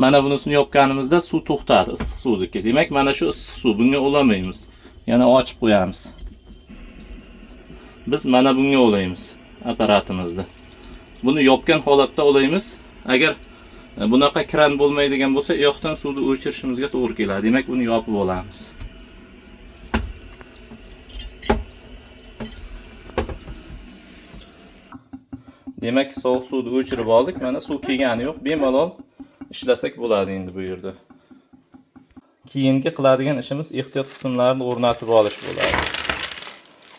Mana bunisini yopganimizda suv to'xtadi, issiq suvniki. Demak, mana shu issiq suv, bunga ulamaymiz. Yana ochib qo'yamiz. Biz mana bunga ulaymiz apparatimizni. Buni yopgan holatda ulaymiz. Agar bunaqa kran bo'lmaydigan bo'lsa, u yoqdan suvni o'chirishimizga to'g'ri keladi. Demak, buni yopib olamiz. Demak, sovuq suvni o'chirib oldik. Mana suv kelgani yo'q. Bemalol ishlasak bo'ladi endi bu yerda. Keyingi qiladigan ishimiz ehtiyot qismlarini o'rnatib olish bo'ladi.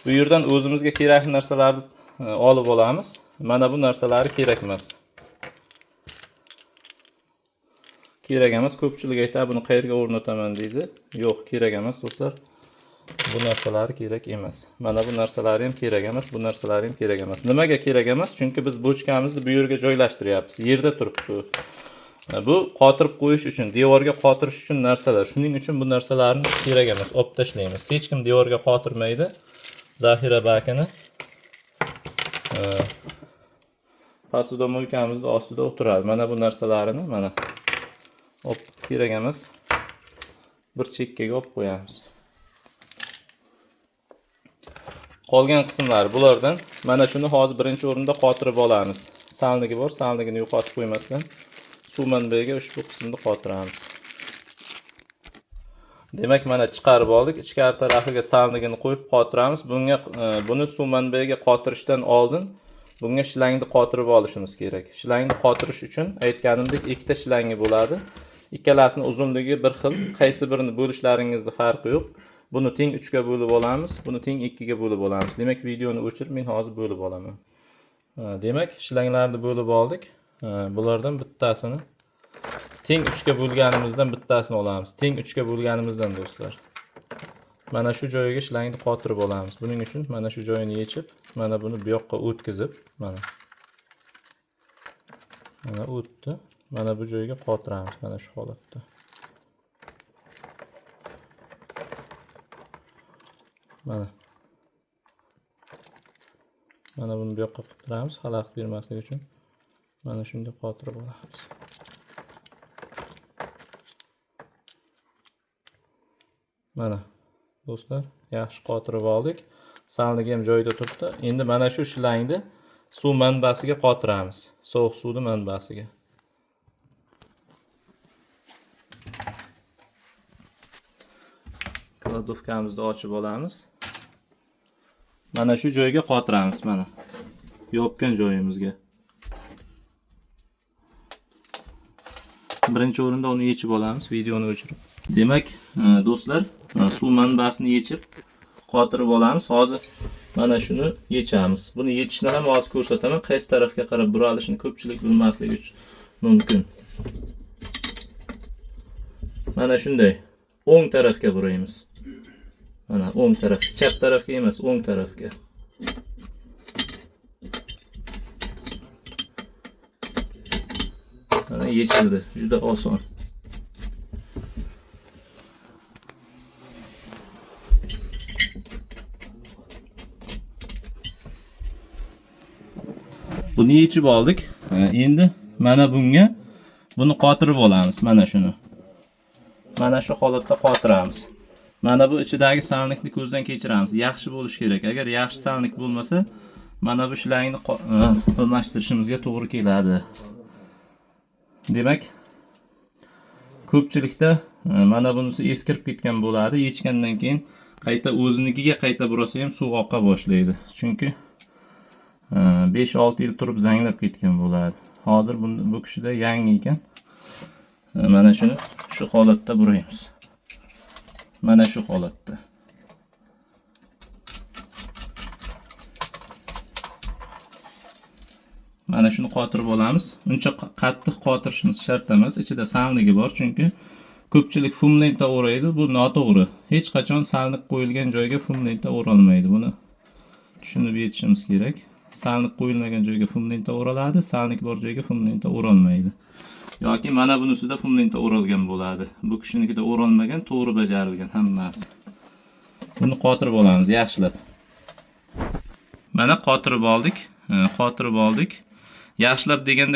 Bu yerdan o'zimizga kerakli narsalarni olib olamiz. Mana bu narsalari kerak emas. Kerak emas. Ko'pchilik aytadi, buni qayerga o'rnataman deydi. Yo'q, kerak emas do'stlar. Bu narsalari kerak emas. Mana bu narsalari ham kerak emas, bu narsalari ham kerak emas. Nimaga kerak emas? Chunki biz bochkamizni bu yerga joylashtiryapmiz. Yerda turibdi. Bu qotirib qo'yish uchun, devorga qotirish uchun narsalar. Shuning uchun bu narsalarni kerak emas, olib tashlaymiz. Hech kim devorga qotirmaydi. Zaxira bakini посудомойка mizni ostida o'tiradi. Mana bu narsalarini mana olib kerak emas. Bir chekkaga olib qo'yamiz. Qolgan qismlari bulardan mana shuni hozir birinchi o'rinda qotirib olamiz. Salnigi bor, salnigini yo'qotib qo'ymasdan suv manbaiga ushbu qismni qotiramiz. Demak, mana chiqarib oldik. Ichkari tarafiga salnigini qo'yib qotiramiz. Bunga buni suv manbaiga qotirishdan oldin bunga shlangni qotirib olishimiz kerak. Shlangni qotirish uchun aytganimdek ikkita shlangi bo'ladi. Ikkalasini uzunligi bir xil, qaysi birini bo'lishlaringizni farqi yo'q. Buni teng 3 ga bo'lib olamiz, buni teng 2 ga bo'lib olamiz. Demak, videoni o'chirib men hozir bo'lib olaman. Demak, shlanglarni bo'lib oldik. Bulardan bittasini teng 3 ga bo'lganimizdan bittasini olamiz. Teng 3 ga bo'lganimizdan do'stlar. Mana shu joyiga shlangni qotirib olamiz. Buning uchun mana shu joyini yechib, mana buni bu yoqqa o'tkazib, mana. Mana o'tdi. Mana bu joyga qotiramiz mana shu holatda. Mana. Mana buni bu yoqqa qilib xalaqit bermaslik uchun. Mana shunday qotirib olamiz. Mana do'stlar, yaxshi qotirib oldik. Salnigi ham joyida turibdi. Endi mana shu shlangni suv manbasiga qotiramiz. Sovuq suvni manbasiga. Kladovkamizni ochib olamiz. Mana shu joyga qotiramiz mana. Yopgan joyimizga. Birinchi o'rinda uni yechib olamiz, videoni o'chirib. Demak, do'stlar, suv manbasini yechib qotirib olamiz. Hozir mana shuni yechamiz. Buni yechishni ham hozir ko'rsataman. Qaysi tarafga qarab buralishini ko'pchilik bilmasligi uchun mumkin. Mana shunday o'ng tarafga buraymiz. Mana o'ng taraf, chap tarafga emas, o'ng tarafga. Mana yechildi. Juda oson. Buni yechib oldik. Endi mana bunga buni qotirib olamiz, mana shuni. Mana shu holatda qotiramiz. Mana bu ichidagi salnikni ko'zdan kechiramiz. Yaxshi bo'lishi kerak. Agar yaxshi salnik bo'lmasa, mana bu shlangni almashtirishimizga to'g'ri keladi. Demak, ko'pchilikda mana bunisi eskirib ketgan bo'ladi. Yechgandan keyin qayta o'zinikiga qayta burasa ham suv oqa boshlaydi. Chunki 5-6 yil turib zanglab ketgan bo'ladi. Hozir bu kishida yangi ekan. Mana shuni shu holatda buraymiz. Mana shu holatda. Mana shuni qotirib olamiz. Uncha qattiq qotirishimiz shart emas. Ichida salnigi bor, chunki ko'pchilik fumlenta o'raydi. Bu noto'g'ri. Hech qachon salniq qo'yilgan joyga fumlenta o'ralmaydi. Buni tushunib yetishimiz kerak. Salniq qo'yilmagan joyga fumlenta o'raladi, salnik bor joyga fumlenta o'ralmaydi. Yoki mana bunisida fumlenta o'ralgan bo'ladi. Bu kishinikida o'ralmagan, to'g'ri bajarilgan hammasi. Buni qotirib olamiz yaxshilab. Mana qotirib oldik. Qotirib oldik. Yaxshilab deganda